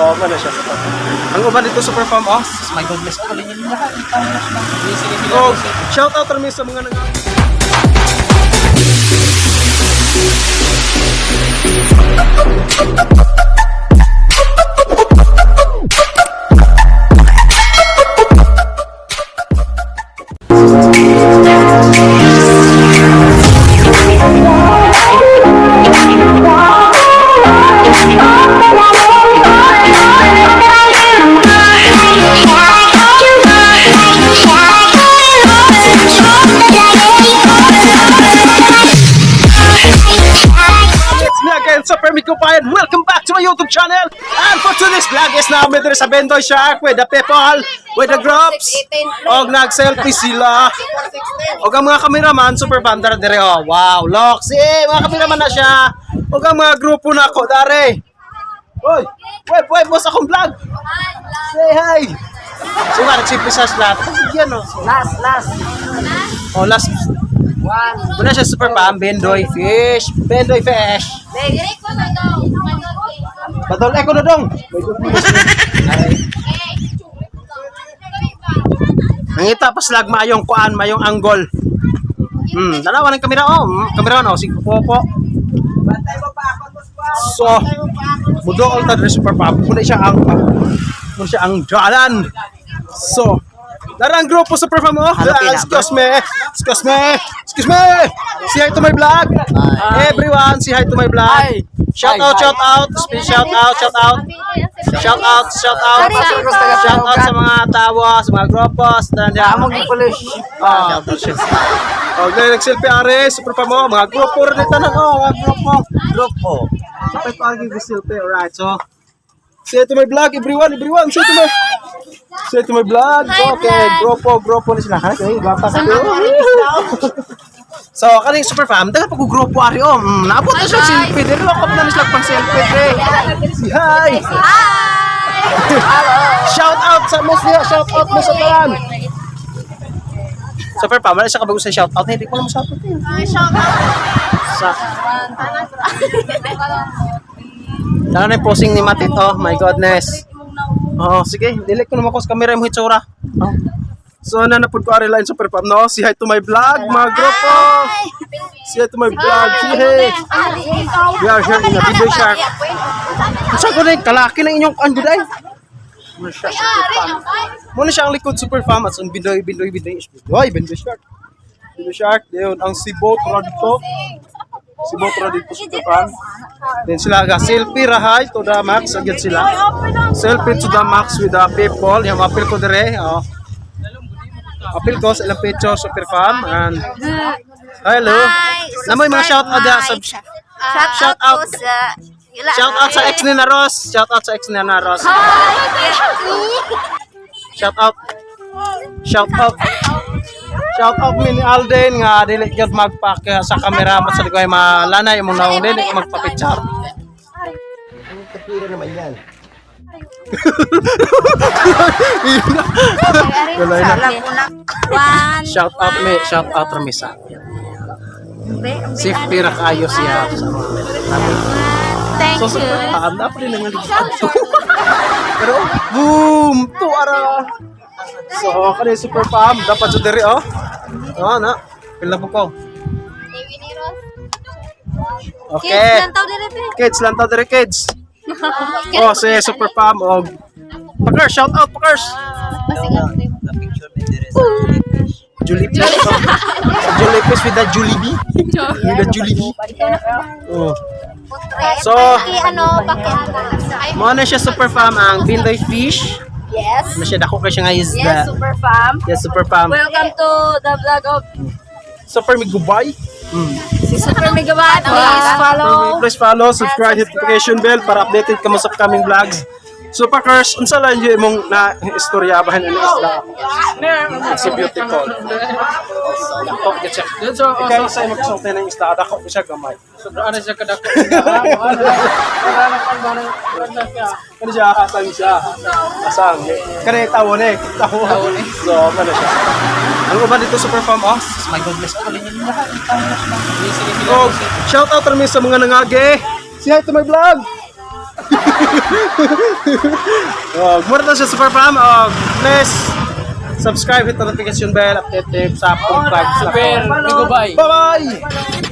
So, ano siya super. Ang uban dito super farm, oh, my goodness. Oh, linya linya. Oh, shout out rami sa mga nang It's me again, Super Miko Payan. Welcome back to my YouTube channel. And for today's vlog is namin dito sa Bendoy Shark with the people, with the groups. Og nag-selfie sila. Og ang mga cameraman, super bandar dire oh. Wow, look. Si mga cameraman na siya. Og ang mga grupo na ako dare. Hoy, wait, wait, boss akong vlog. Say hi. So nga, nag-selfie sa lahat. Yan oh. Last, last. Oh, last. One. Muna siya super pam, Bendoy Fish. Bendoy Fish. Badol, eko na dong. Nangita pa slag maayong kuan, maayong angle. Dalawa ng kamera oh. Kamera no, sige po po. So, mudool ta diri super pam. Muna siya ang dalan. So, darang grupo super fam oh. Halo, pina, Excuse me. Excuse me. Excuse me. Say hi to my vlog. Everyone, say hi to my vlog. Hi. Shout Hi, out, hi. shout out, shout out, shout out. Shout out, shout out. Shout out sa mga tawa, sa mga grupo, sa tanan. Among gipulish. Ah, oh, ngayon nag-selfie are, super pa mo, mga grupo rin tanan oh, mga grupo. Grupo. Kapit pa ang selfie, alright. So, say to my vlog, everyone, everyone, say to my vlog. Okay, grupo, grupo ni sila. Kaya, bata ka. So, kaning super fam, dapat pag grupo ari oh, naabot na siya selfie. Dili ko na sila pang selfie pre. Si hi. Shout out sa mo siya, shout out mo sa tanan. Super fam, wala siya kabago sa shout out. Hindi ko alam shout out. Eh. Sa Lalo na yung posing ni Matit, oh my goodness. Oh, sige, dili ko naman ko sa camera mo hitsura. Oh. So, nanapod ko ari line super fam, no? Say hi to my vlog, mga grupo. Say hi to my vlog. Say hey. We are here in a video shark. Sa ko na yung kalaki ng inyong kuan ay. Muna siya super fam. Muna siya ang likod super fam at ang bindoy bindoy bindoy bindoy bindoy shark. Bindoy shark, yun ang sibot ra dito. Sibot ra dito super fam. Then sila ga selfie ra hi to the max agad sila. Selfie to the max with the people. Yung apil ko dire, oh. Apil ko sa ilang picture super fam and hello. Namoy mga shout out sa Shout, Shout out out. po sa Shout out sa ex ni Naros. Shout out sa ex ni Naros. Shout out. Shout out. Shout out mi ni Alden nga dili gyud magpake sa kamera mo sa likoy malanay imong naong dili ka magpa-picture. Kapira naman yan. Wala na. One. Shout out mi, shout out rami sa. Safe pira kayo siya sa mga Thank So you. super pam na pa rin ang ligid. Pero boom, to ara. So kani super pam dapat sa diri oh. Oh na. Pila po ko. Okay. Kids lang tao dire be. Kids lang ta diri kids. Oh, si Super Pam og Pakers, shout out Pakers. Picture ni dire sa Julie P. Sa Julie P with the Julie B. With the Julie B. Oh. So, Paki ano, paki mo na siya Super Pam ang Bindoy Fish. Yes. Ano siya dako kay siya nga isda. Yes, super fam. Yes, Super Pam. Welcome to the vlog of Super Migubay. si Super Megawatt. Please follow. Please follow, subscribe, hit notification bell para updated ka mo sa upcoming vlogs. So Pakers, unsa lang yun imong na istorya bahin ano isda? Si beautiful. Dako gyud siya. Ikaw sa imong kasulti ng isda, dako gyud siya gamay. Sobrang ano siya kadako. Ano siya, hasang siya. Hasang. Kani tawo ni, tawo. So, ano siya. Ang uban dito super farm oh. My goodness. Oh, linya Oh, shout out rami sa mga nangage. Say hi to my vlog. Oh, mura na siya, Super Fam. Oh, please subscribe, hit the notification bell, update tips sa akong vlogs. Super, bye. Bye-bye!